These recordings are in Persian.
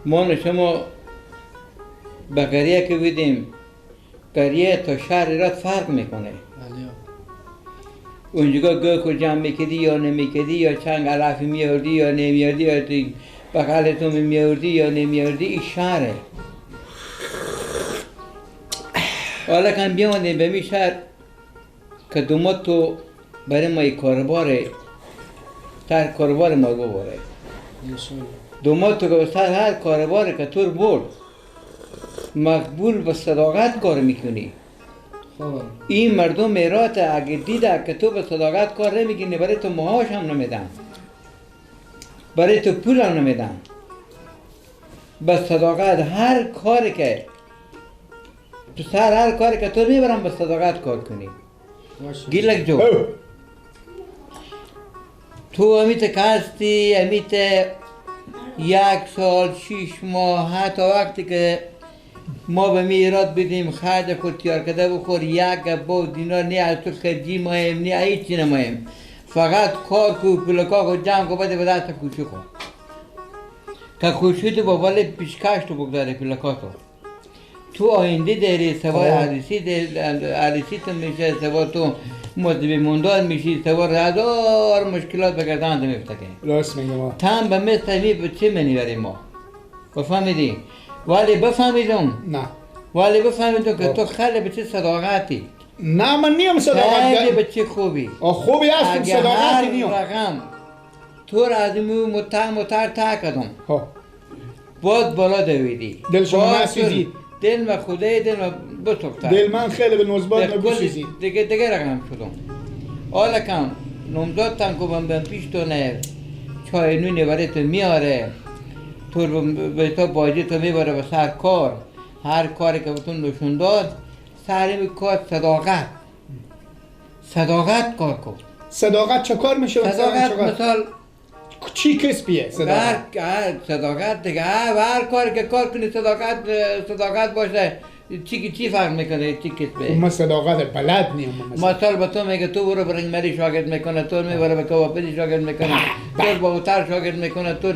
ما شما به قریه که بودیم، قریه تا شهر رات فرق میکنه. اونجا گوه جمع میکردی یا نمیکردی، یا چند علف میاردی یا نمیاردی، یا بغلتون میاردی یا نمیاردی، این شهره. حالا که بیامدیم به می شهر که دومات تو برای ما یک کارباره تر کاربار ما بباره. دومات تو که سر هر کارباره که تو برد مقبول به صداقت کار میکنی. این مردم میرات اگه دیده که تو به صداقت کار نمیکنی، برای تو معاش هم نمیدن، برای تو پول هم نمیدن. به صداقت هر کاری که تو سر هر کاری که تو میبرم به صداقت کار کنی. گیلک جو تو امیت که هستی، امیت 1 سال 6 ماه، حتی وقتی که ما به میرات بدیم خرج خود تیار کرده بخور، یک با دینار نه از تو خرجی مایم نه هیچی نمایم، فقط کار کو پولکا خود جمع کو بده به دست کوچی خود که کوچی تو با بال پیشکش تو بگذاره پولکا تو. تو آینده داری، سوای عروسی عروسی تو میشه، سوا تو مدبی موندار میشی، سوا هزار مشکلات به گردن تو میفته. راست میگم. تن به مثل می به چه منی برای ما بفهمیدی؟ ولی بفهمیدم نه، ولی بفهمیدم که تو خیلی به چه صداقتی. نه من نیم صداقت، خیلی به چه خوبی. خوبی هستم، صداقتی نیم. رقم تو را از متر تا کردم باید بالا دویدی. دل شما نسوزید. دل من خدای دل من بسوختر. دل من خیلی به نوزباد نبسوزید. دیگه رقم شدم. حالا کم نمزاد تن که پیش تو نه چای نونی برای تو میاره، تو به تو باجی تو میبره به سر کار، هر کاری که بهتون نشون داد سر این کار صداقت، صداقت کار کن. صداقت چه کار میشه؟ صداقت مثال چی کسبیه؟ صداقت صداقت دیگه هر کاری که کار کنی صداقت، صداقت باشه. چی فرق میکنه چی کسبه؟ ما صداقت بلد نیم. مثال به تو میگه تو برو برنگ مری شاگرد میکنه، تو میبره به کبابی شاگرد میکنه، تو با اوتر شاگرد میکنه، تو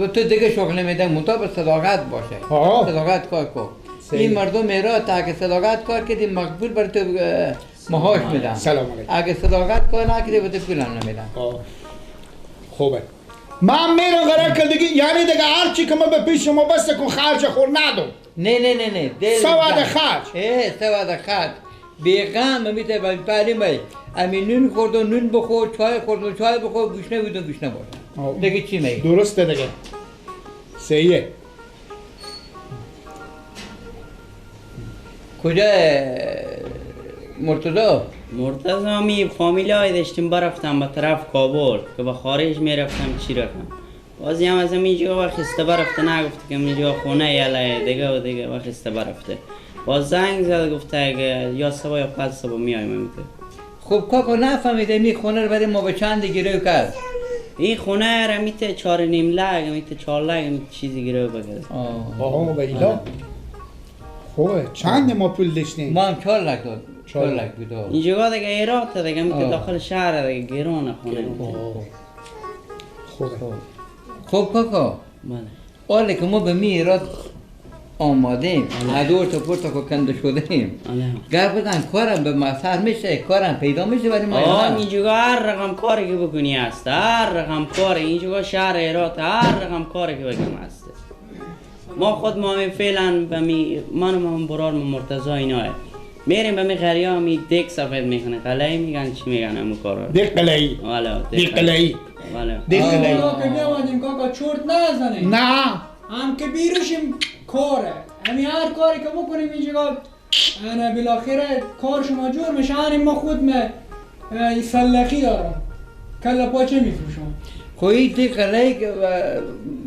تو دیگه شغل نمیده، منتها به صداقت باشه. صداقت کار کن. این مردم میرا تا که صداقت کار کردی مقبول بر تو معاش میدن. سلام علیکم. اگه صداقت کار نکردی به تو پول هم نمیدن. خوبه. من میرم قرار که دیگه، یعنی دیگه هر چی که من به پیش شما بس کن خرج خور ندم. نه نه نه نه. سواد خرج. سواد خرج. بیغم میته به پلی می. امی نون خوردم نون بخور، چای خوردم چای بخور، گوشنه بودم گوشنه باشه. دیگه چی میگی؟ درسته دیگه. سیه. کجا مرتضی؟ مرتضی می فامیل های داشتیم برفتم به طرف کابل که به خارج میرفتم چی رفتم. بازی هم از اینجا وقت برفته نگفته که اینجا خونه یله دیگه و دیگه وقت برفته. باز زنگ زد گفته که یا صبح یا پس صبح میایم میته. خب کاکا نفهمیده می خونه رو برای ما به چند گیره کرد؟ این خونه رو میته 4.5 لک میته 4 لک چیزی گیره بگیره. آها به ایلا. خوبه. چند ما پول داشتیم؟ ما هم 4 لک داد. 4 لک بود. اینجا دیگه ایرات دیگه میته داخل شهر دیگه گرونه خونه. خوبه. خب کاکا. بله. حالا که ما به میرات آماده ایم، هدور تا پورتا که کنده شده ایم. گپ بزن کارم به مسر میشه، کارم پیدا میشه برای ما. اینجا هر رقم کاری که بکنی هست، هر رقم کار اینجا شهر هرات هر رقم کاری که بکنی هست. ما خود ما فعلا به می من و من برار مرتضی اینا میریم به می قریه می دک سفید میکنه، قلعه میگن چی میگن همون کارا. دک قلعه. بله. دک قلعه. بله. دک قلعه. که میامدیم کاکا چرت نزنیم. نه. هم که بیروشیم کاره، همین هر کاری که بکنیم اینجا انا بالاخره کار شما جور میشه. همین ما خود ما سلخی دارم کله پاچه میفروشم. خب این قلعه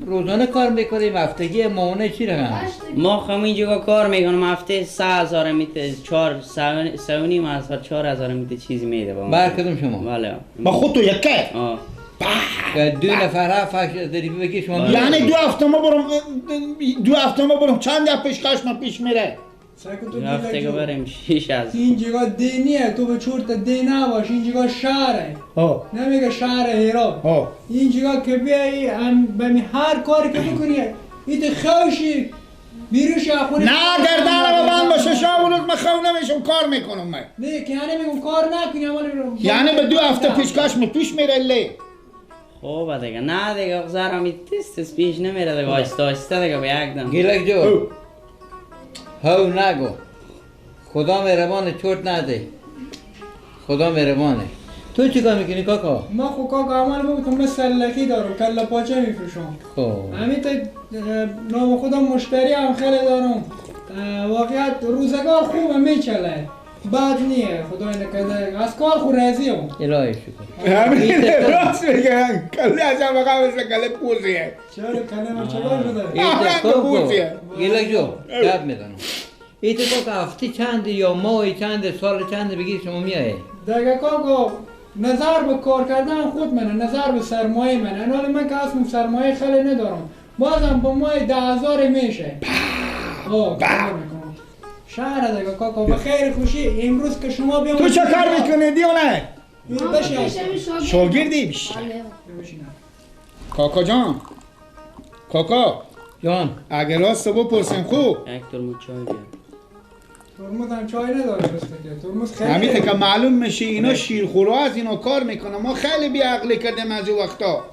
روزانه کار میکنیم، هفتگی ماهانه چی رقم؟ ما خب اینجا کار میکنم هفته 3000 میته، 4 3.5 هزار 4000 میته چیزی میده با ما. بر کدوم شما؟ بله. با خود تو یکه؟ دو نفر هفت داری بگی شما. یعنی دو هفته ما برم، دو هفته ما برم چند دفعه پیش خشم پیش میره. رفته که بریم شیش از این جگاه دینیه، تو به چورت دی نباش، این جگاه شهره، نمیگه شهر هرات. این جگاه که بیایی هر کاری که بکنی ایت خوشی بیروش اخونی. نه گردن بند باشه شب و روز من خو نمیشم، کار میکنم من. نه که یعنی میگم کار نکنی، یعنی به 2 هفته پیشکش می پیش میره لی. خوبه دیگه، نه دیگه زرم این تست پیش نمیره دیگه، آهسته آهسته دیگه به یک دم. گیلک جو هاو نگو، خدا مهربانه چرت نده، خدا مهربانه. تو چیکار میکنی کاکا؟ ما خو کاکا عمل بگم من سلکی دارم، کله پاچه میفروشم. خب همین تا نام خودم مشتری هم خیلی دارم. واقعیت روزگار خوبه میچله، بد نیه، خدای نکرده از کار خو راضیم. الهی شکر. همین راست میگن، کله از هم واقعا مثل کله پوزیه. چرا کله ما چگار شده؟ ایت گیلک جو گپ میزنم. ایت کاکا هفته چند یا ماه چند سال چند بگیر شما میایه؟ دیگه کاکا نظر به کار کردن خود منه، نظر به سرمایه منه. حالا من که اصلا سرمایه خیلی ندارم، بازم با ماه 10,000 میشه. کار میکنم شهر دیگه کاکا به خیر خوشی. امروز که شما بیام تو چه کار میکنی دیونه؟ شاگردی؟ کاکا جان، کاکا جان، اگر راست بپرسیم خوب یک ترمز چای بیار. ترمز هم چای نداره بسته، ترمز خیلی همین که معلوم میشه اینا شیرخورا از اینا کار میکنه. ما خیلی بی‌عقلی کردیم از اون وقتا.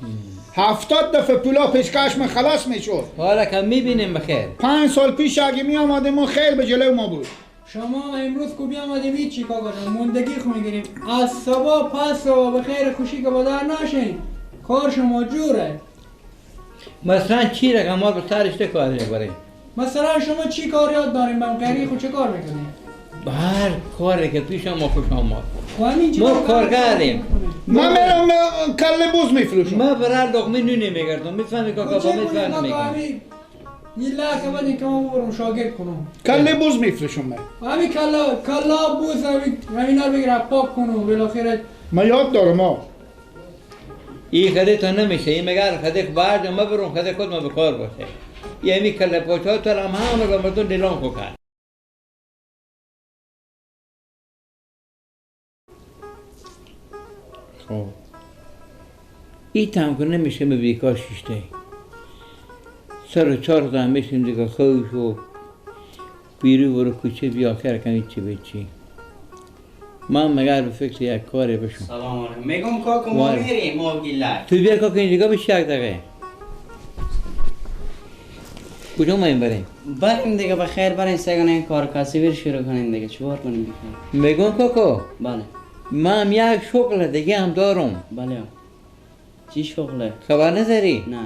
70 دفعه پولا پیشکش من خلاص میشد. حالا که میبینیم بخیر. 5 سال پیش اگه می آمدیم ما خیر به جلو ما بود. شما امروز کو بیامدیم هیچی کاکا جان، موندگی خو میگیریم از صبح پس صبح به خیر خوشی که بدر نشین، کار شما جوره. مثلا چی رقم ما به سرش چه کار میبریم؟ مثلا شما چی کار یاد داریم؟ با غری خو چه کار میکنیم؟ هر کاری که پیش ما خوش آمد. ما کارگریم. من میرم کله بوز میفروشم. من برای لقمه نون میگردم. میفهمی کاکا؟ با میفهمی. یه لحظه بعد اینکه من برم شاگرد کنم. کله بوز میفروشم من. همین کله بوز همینا رو بگیرم پاک کنم بالاخره. من یاد دارم ها. این خده تا نمیشه. این مگر خده بعد ما برم خده خود ما به کار باشه. یعنی کله پاچا تا هم همه رو مردم نیلام کو کرد. خب این تام که نمیشه به بیکار شیشته سر و 4 تا هم میشیم دیگه خوش و بیرو برو کوچه بیا آخر کمی چی به چی. من مگر به فکر یک کاری بشم. سلام علیکم. میگم کاکو ما میریم ما گیلک. تو بیا کاکو اینجا بشی یک دقیقه. کجا ما این بریم؟ بریم دیگه بخیر بریم سگانه این کار کاسبی شروع کنیم دیگه چیکار کنیم دیگه. میگم کاکو. بله. من یک شغل دیگه هم دارم. بله. چی شغله؟ خبر نداری؟ نه.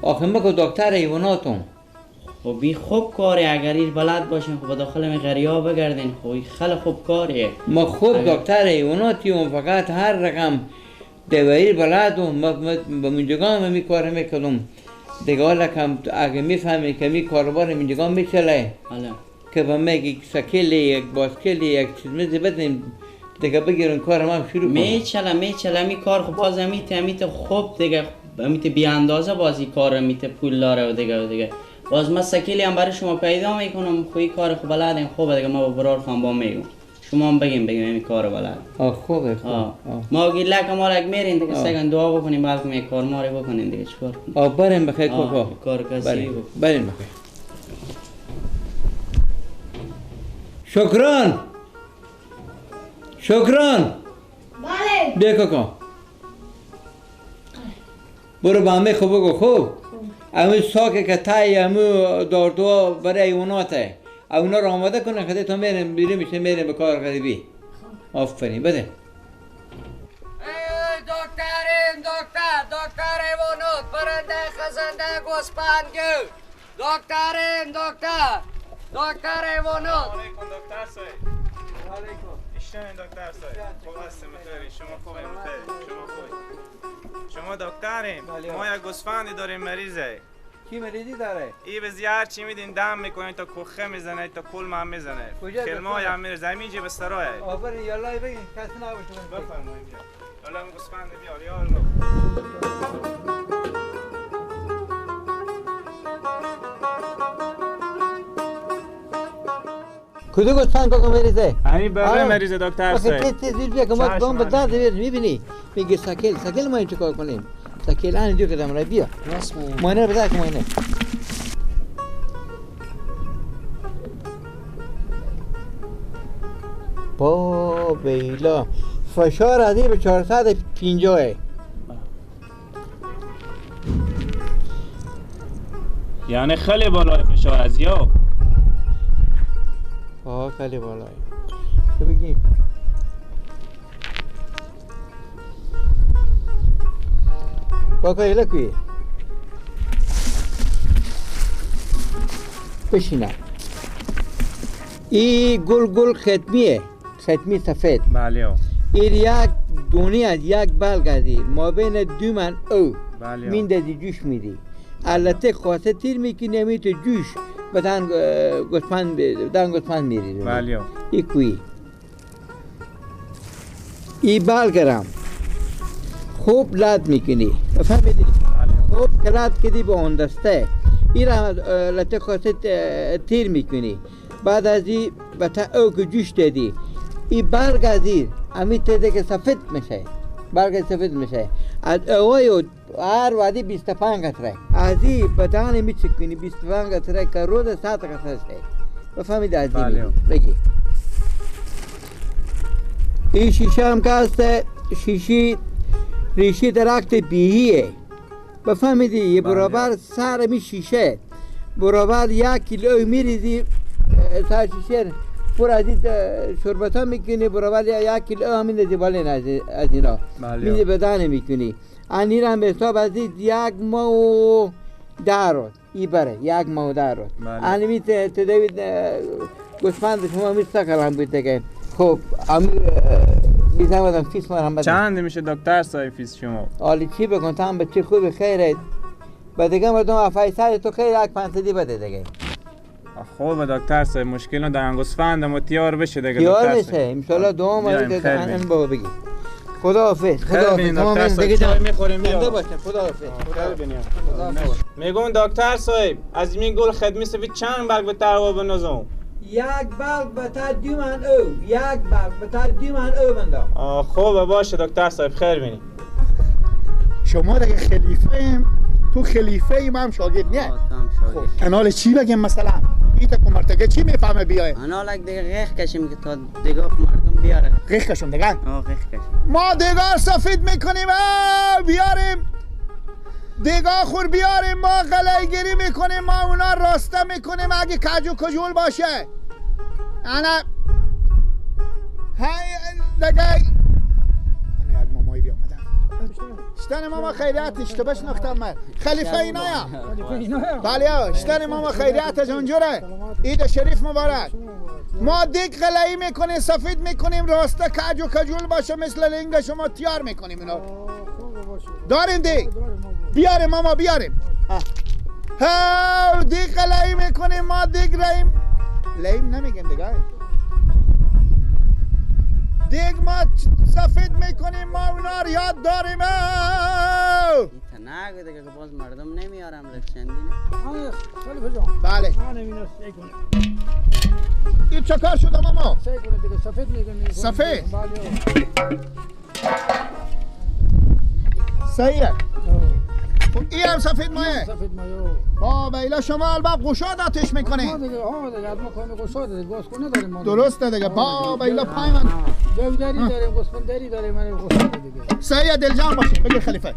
آخه من که دکتر حیواناتم. خب این خوب کاره، اگر این بلد باشین خب داخل می غریا بگردین، خب این خیلی خوب کاریه. ما خوب دکتر حیواناتیم، فقط هر رقم دوایی بلدم، ما به منجگاه هم می کار میکردم. دیگه حالا کم اگه میفهمی که می کاروبار منجگاه میچله. بله. که به من یک سکلی، یک باسکلی، یک چیز میزی بدیم دیگه بگیرن کار ما شروع کنم. میچله می کار خب باز امیت خوب دیگه امیت بی اندازه بازی کار امیت پول داره و دیگه و دیگه. باز من سکیلی هم برای شما پیدا میکنم، خوی کار خوب بلدین خوبه دیگه. ما با برار خان با میگم شما هم بگیم این کار بلد. خوبه خوب. ما گیلک مالک میرین دیگه سگن دعا بکنیم بعد می کار ما رو بکنین دیگه چیکار کنیم. بریم بخیر کاکا. کار کسی بریم بخیر. شکران شکران. بله. بیا کاکا برو با همه خوب بگو خوب. امو ساکه که تای امو داردوا برای حیواناته اونا رو آماده کنه خدا تا میریم بیرون میشه میریم به کار غریبی. آفرین بده. دکترین دکتر حیوانات پرنده خزنده گوسفند گو. دکترین دکتر حیوانات. علیکم دکتر صاحب. علیکم. اشتن دکتر صاحب. خوب هستم متری. شما خوبی متری. شما خوبی. شما دکتریم. ما یک گوسفندی داریم مریضه. کی مریضی داره؟ ای به زیار چی میدین دم میکنه تا کوخه میزنه تا کلم هم میزنه. کلمه هم میره زمین جه به سرایه. آفرین یالله بگین کسی نباشه. بفرمایید بیا. یالا گوسفند بیار یالا. کدو گوسفند کاکا مریضه؟ همین بره مریضه دکتر صاحب. تیز تیز بیا که ما بام به درد میبینی. میگه سکل سکل ما این چیکار کنیم؟ سکل ان دیو کدام را بیا. ماینه بده که ماینه. با بیلا فشار از این به 450. یعنی خیلی بالای فشار از یا؟ آه خیلی بالای. تو بگی کاکا ایلا کوی بشینه. ای گل گل ختمیه، ختمی سفید. بله. این یک دونی از یک بلگ از این ما بین دو من او بله. میندازی جوش میدی. البته خواسته تیر میکنی همی تو جوش بدن گوسفند بدن گوسفند میری. بله. ای کوی ای بلگرم خوب لد میکنی، فهمیدی؟ خوب که لد کردی به اون دسته این را لطه خواسته تیر میکنی. بعد از این به تا او که جوش دادی این برگ از این همی تیده که سفید میشه، برگ سفید میشه از اوای و هر وادی 25 قطره از این به دهن میچکنی 25 قطره که روز 100 قطره شه. بفهمید از این بگی. این شیشه هم که هست شیشی ریشی درخت بیهیه، بفهمیدی؟ یه برابر سر می شیشه برابر 1 کیلو میریزی سر شیشه پر از این شربت ها میکنی، برابر 1 کیلو هم میندازی بالین از اینا میزی بدن میکنی. این هم به حساب از این 1 ماه و 10 روز ای بره، 1 ماه و 10 روز این می تداوی گوسفند شما می سکل هم بوده که خب بیزم فیس ما هم بده. چند میشه دکتر صاحب فیس شما؟ آلی چی بکن تا هم بچه خوب خیره با دیگه مردم افایسر تو خیر 1.500 بده دیگه. خوب دکتر صاحب مشکل ندارم، گوسفند ما تیار بشه دیگه. تیار بشه ان شاء الله دوم این بابا بگی. خدا حافظ. خدا حافظ. دکتر صاحب چای میخوریم بیا. خدا حافظ. میگم دکتر صاحب از این گل خدمی سفید چند برگ به تروا بنازم؟ یک برگ به تا 2 من او، یک برگ به تا 2 من او بنده. خوبه باشه دکتر صاحب خیر بینی. شما دیگه خلیفه ایم، تو خلیفه ایم هم شاگرد نه. خب انال چی بگم مثلا؟ ایتا کمرتگه چی میفهمه بیای؟ انال دیگه غیخ کشیم که تا دیگه مردم بیاره. غیخ کشم دیگه؟ آه غیخ کشم. ما دیگه سفید میکنیم بیاریم دیگه خور بیاریم، ما غلایگیری میکنیم، ما اونا راسته میکنیم اگه کج و کجول باشه. انا های دیگه انا یک مامایی بیامدم. شتن ماما خیریت اشتباه شناختم من. خلیفه اینایا. بله شتن ماما خیریت از اونجوره. عید شریف مبارک. ما دیگ غلایی میکنیم، سفید میکنیم، راسته کج و کجول باشه مثل لنگ شما تیار میکنیم اینا. داریم دیگ. بیاریم ماما بیاریم. ها دیگ غلایی میکنیم ما دیگ ریم لیم نمیگیم دیگه. دیگ ما سفید میکنیم ما اونا رو یاد داریم. نه دیگه که باز مردم نمیارم لکشندی. بله. این چه کار شده ماما؟ سفید میکنیم. سفید. صحیحه. این هم سفید مایه. سفید مایه. آه بیلا شما البته گشاد آتش میکنید. ما دیگه ها دیگه ما کنه گشاد دیگه باز کنه داریم ما. درسته دیگه. با بیلا پای من. گودری داریم، گوسفندری داریم، من گشاد دیگه. صحیح دلجان باشه. بگیر خلیفه.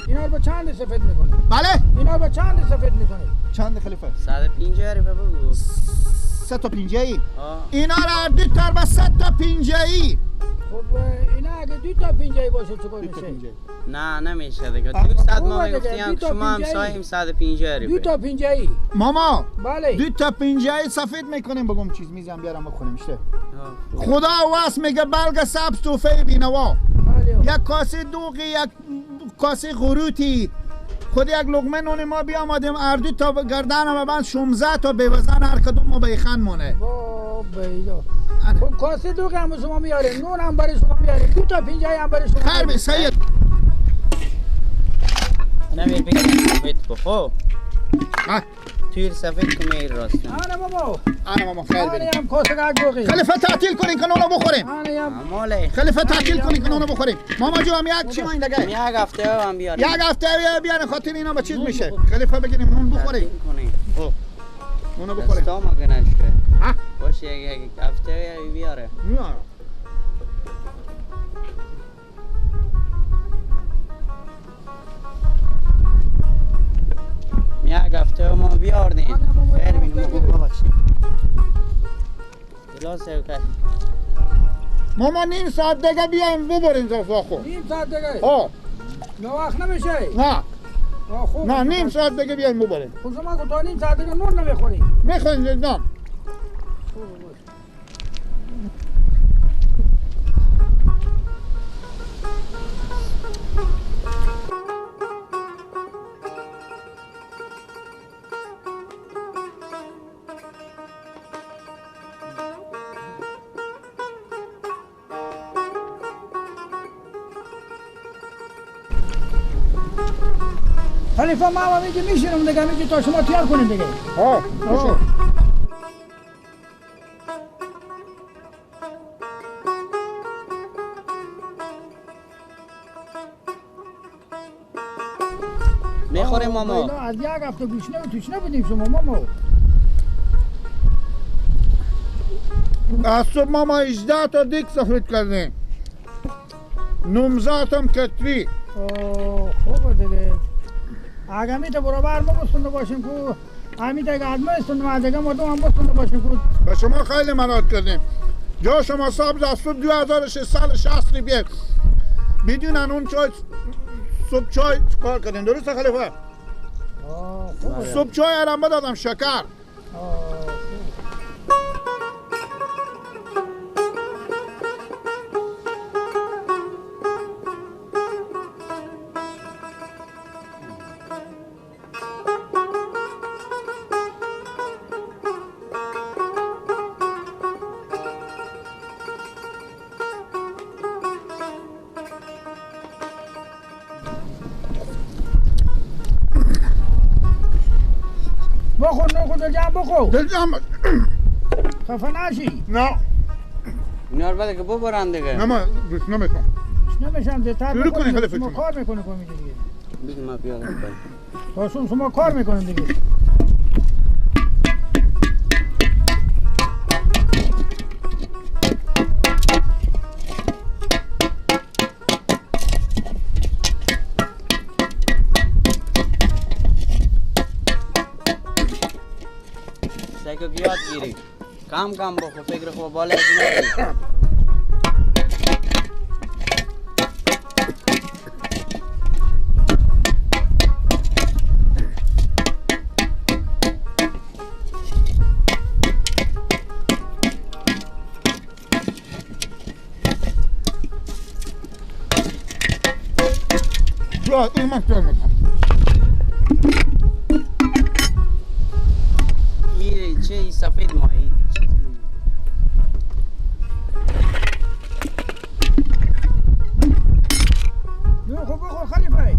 اینا با چند سفید میکنه؟ بله؟ اینا با چند سفید میکنه؟ چند خلیفه؟ 150 رو بگو. 150. اینا رو دو تا با 150. خب اینا اگه 2 تا 50 باشه چیکار میشه؟ نه نمیشه دیگه. 200 ما میگفتیم شما هم سایم 150 رو. 2 تا 50. ماما بله 2 تا 50 سفید میکنیم بگم چیز میزم بیارم بخوریم میشه. خدا واس میگه بلگ سبز توفه بینوا. یک کاسه دوغی، یک کاسه غروتی، خود یک لقمه نون ما بیامدیم اردو تا گردن ما بند 16 تا بیوزن هر کدوم ما بیخن مونه. با بیلا. خب کاسه دوغ هم شما میاریم، نون هم برای شما میاریم، 2 تا 50 هم برای شما. خیر سید. نمیر بگیر سفید کو خب. توی سفید کنه این راست. آره بابا. آره ماما خیر بریم. هم کاسه گوقی. خلیفه تعطیل کنین که نونو بخوریم. خلیفه تعطیل کنین که نونو بخوریم. ماما جو هم یک چی من دیگه. یک هفته هم بیاریم. یک هفته بیاریم خاطر اینا به چیز میشه. خلیفه بگیریم نون بخوریم. نونو بخوریم. دستام اگه نشه. باشه یک هفته بیاره. میاره. یک هفته ما بیاردیم. خیر بینیم ببخشید. ماما نیم ساعت دیگه بیایم ببریم زرفاخو. نیم ساعت دیگه؟ ها. نه وقت نمیشه؟ نه. خوب. نه نیم ساعت دیگه بیایم ببریم. خب شما تا نیم ساعت دیگه نون نمیخوریم. میخوریم نه. خلیفه ما میگه میشینم دیگه میگه تا شما تیار کنین دیگه. ها باشه. میخوریم ماما. از یک هفته گوشنه و توشنه بودیم شما ماما. از صبح ماما 18 تا دیگ سفید کردیم. نومزاتم کتری. خوبه دیگه. اگه می تا برابر ما بسنده باشیم که همین دیگه از ما استنده دیگه ما دو هم بسنده باشیم که به شما خیلی مراد کردیم. جا شما سبز از صبح 2660 روپیه بدونن اون چای صبح چای کار کردیم. درسته خلیفه؟ صبح چای ارمبه دادم شکر. بخور نون خود جمع بخور. دل جمع خفه نشی. نه اینا رو بده که ببرن دیگه. نه ما دوست نمیکنم. نمیشم دیگه. شروع کنین خلیفه. شما کار میکنه کنید دیگه. بده ما پیاده کنیم. تاسون شما کار میکنین دیگه. یاد گیری کم کم بخو فکر خو بالا از این من چرا میکنم؟ چه سفید ماهی نه خب بخور خلیفه.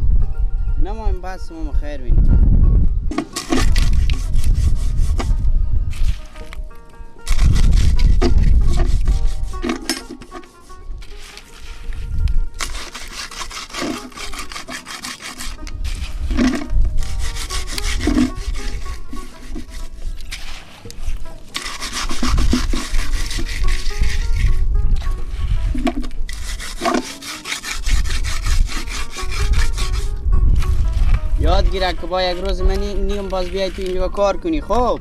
نه ما این بس ما خیر بینیم. یاد گیره که با یک روز من نیم باز بیای تو اینجا کار کنی. خب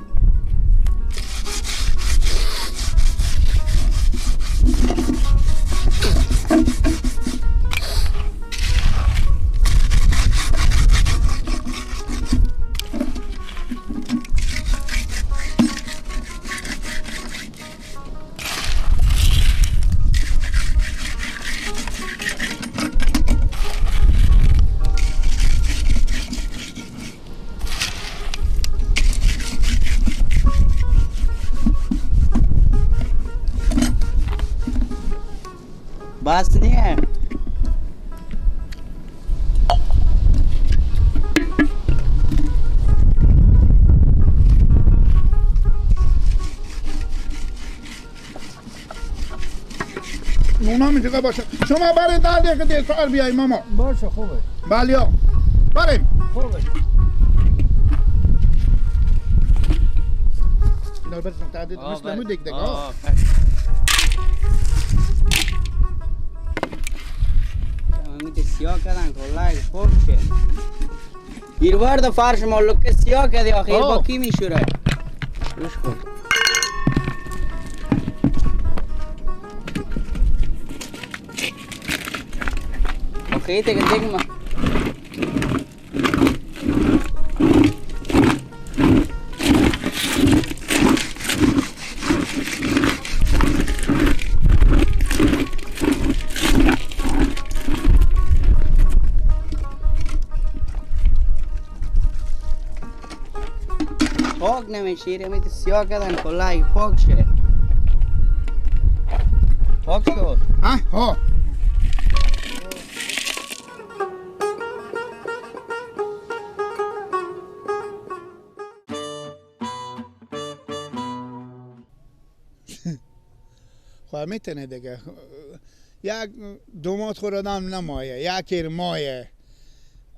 بس نیه. اونا میتونه باشه. شما برای 10 دقیقه دیرتر بیای ماما. باشه خوبه. بله بریم. خوبه. اینا برسون تعداد مثل مو دیگه دیگه. میته سیاه کردن کلای خوب شه. ایروار فرش مالک سیاه کردی آخر با کی میشوره؟ روش کن. آخه دیگه دیگه ما پاک نمیشه، میت سیاه کردن کلای پاک شه. پاک شد. ها. خب میتونه دیگه. یک دومات خوردم نمایه، یک مایه.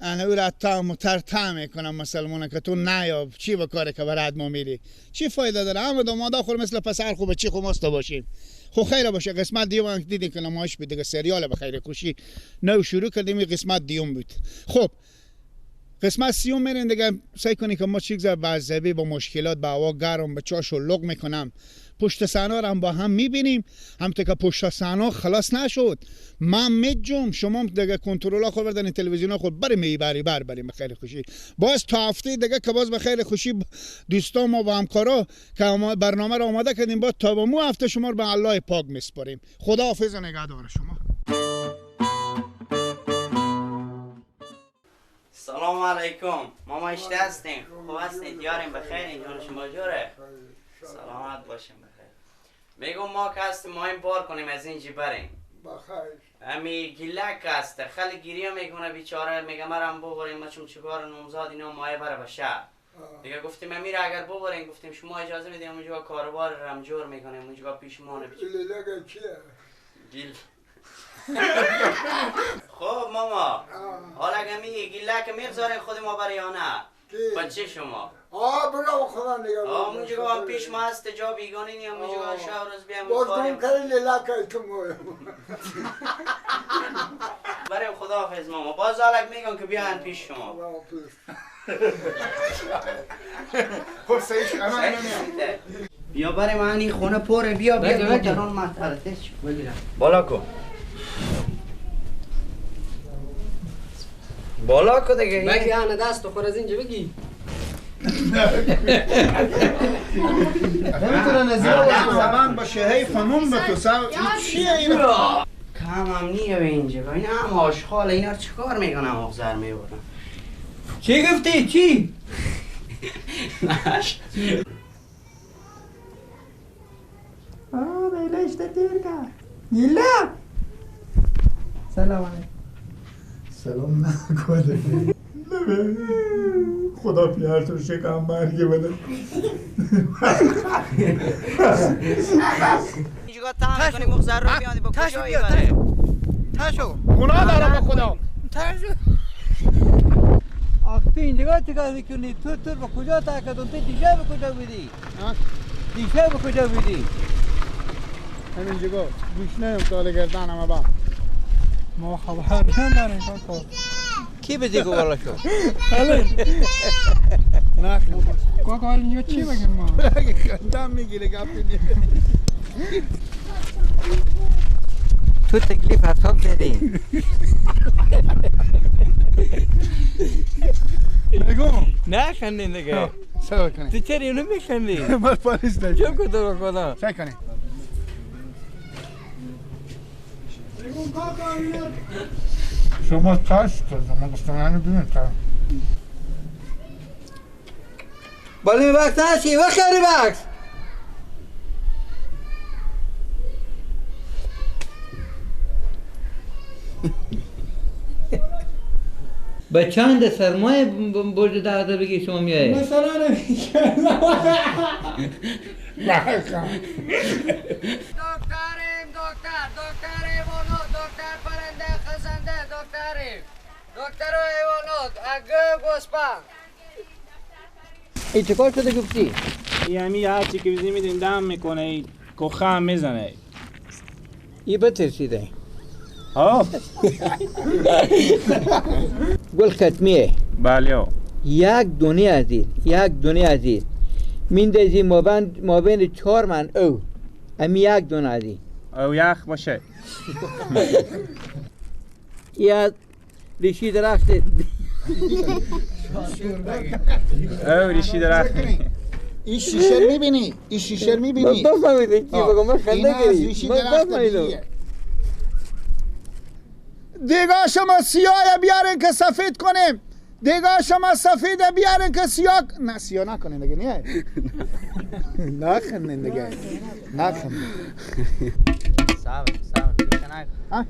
انا او را تام و تر میکنم مسلمانه که تو نیاب چی به کاره که برد ما میری چی فایده داره؟ همه دومادا خور مثل پسر خوبه چی خو ماست باشیم. خو خیر باشه. قسمت دیوم هم دیدین که نمایش بود دیگه، سریال به خیر خوشی نو شروع کردیم، قسمت دیوم بود. خب قسمت سیوم میرین دیگه. سعی کنی که ما چیز با با مشکلات با هوا گرم به چاشو لغ میکنم. پشت صحنه رو هم با هم میبینیم. هم که پشت صحنه خلاص نشد من میجم شما دیگه کنترل خود بردن تلویزیون خود بریم میبری بر بریم به خیر خوشی. باز تا هفته دیگه که باز به خیر خوشی دوستان ما و همکارا که برنامه رو آماده کردیم، باز تا به مو هفته شما رو به الله پاک میسپاریم. خداحافظ و نگهدار شما. سلام علیکم. ماما اشته هستین؟ خوب هستین؟ دیاریم بخیر؟ حال شما جوره؟ سلامت باشیم بخیر. میگم ما که هستیم ما این بار کنیم از اینجی بریم. بخیر. امی گیلک هسته خیلی گریه میکنه بیچاره، میگه مرم ببریم ما چون چیکار نومزاد اینا مایه بره به شهر. دیگه گفتیم امیر اگر ببریم، گفتیم شما اجازه میدیم اونجا کاروبار رمجور میکنیم اونجا پیش ما نه. گیلک چیه؟ گیل. خب ماما حالا اگه میگی گیلک میگذاریم خود ما برای یا نه؟ بچه شما برو خدا نگه. اونجا هم پیش ما هست جا بیگانه نیم، اونجا شب روز بیام باز گم کردی لیلک تو بریم. خداحافظ ماما. باز حالک میگم که بیان پیش شما. خب سعید بیا بریم این خونه پره. بیا بیا درون مطرح بالا کو بالا کو دیگه. بگی آن دست خور از اینجا بگی. نمیتونه نظیر باشه زبان باشه هی فنون به تو سر چیه اینا؟ کم هم نیه به اینجا. اینا هم آشغاله. اینا رو چیکار میکنم آغزر میبرن. چی گفتی؟ چی؟ نش آه لیلش تیر کرد. لیلا سلام علیکم. سلام نکنه خدا پیار تو شکم مرگی بده. اینجا تا میکنی مغزر رو بیاندی با کجایی بره؟ تشو گناه دارم به خدا. تشو آخ تو اینجا چیکار میکنی؟ تو به کجا تا کردم؟ تو دیشب به کجا بودی؟ دیشب به کجا بودی؟ همینجا گوش نیم تا گردنم با ما خبر نداریم کاکا. کی به دیگه بالا شد؟ نه کاکا حالا اینجا چی بگیم ما؟ خندم میگیره گپی. تو تکلیف حساب دادی. بگو نه خندین دیگه. سوال کنی. تو چرا اینو میخندی؟ من پاریس نکنی. چه کدو خدا؟ سعی کنی. شما تاش کردم من گفتم یعنی ببین تا بالای وقت نشی وخری وقت به چند سرمایه برج ده بگی شما میای مثلا دکتریم دکتر دکتر داریم. دکتر حیوانات اگه گوسفند. این چه کار شده گفتی؟ این همی هرچی که بزنی میدین دم میکنه، ای کخه هم میزنه. ای بترسیده. آه. گل ختمیه. بله. یک دونه از این، یک دونه از این میندازی مابین 4 من او امی یک دونه از این او یخ باشه. یه ریشی درخت. او ریشی درخت. این شیشه میبینی؟ این شیشه میبینی؟ من بفهمیدم چی بگم، من خنده گیری. ریشی درخت دیگه. دیگه شما سیاه بیارین که سفید کنیم. دیگه شما سفید بیارین که سیاه نه سیاه نکنین دیگه، نه نکنین دیگه، نکنین. صبر صبر دیگه ها.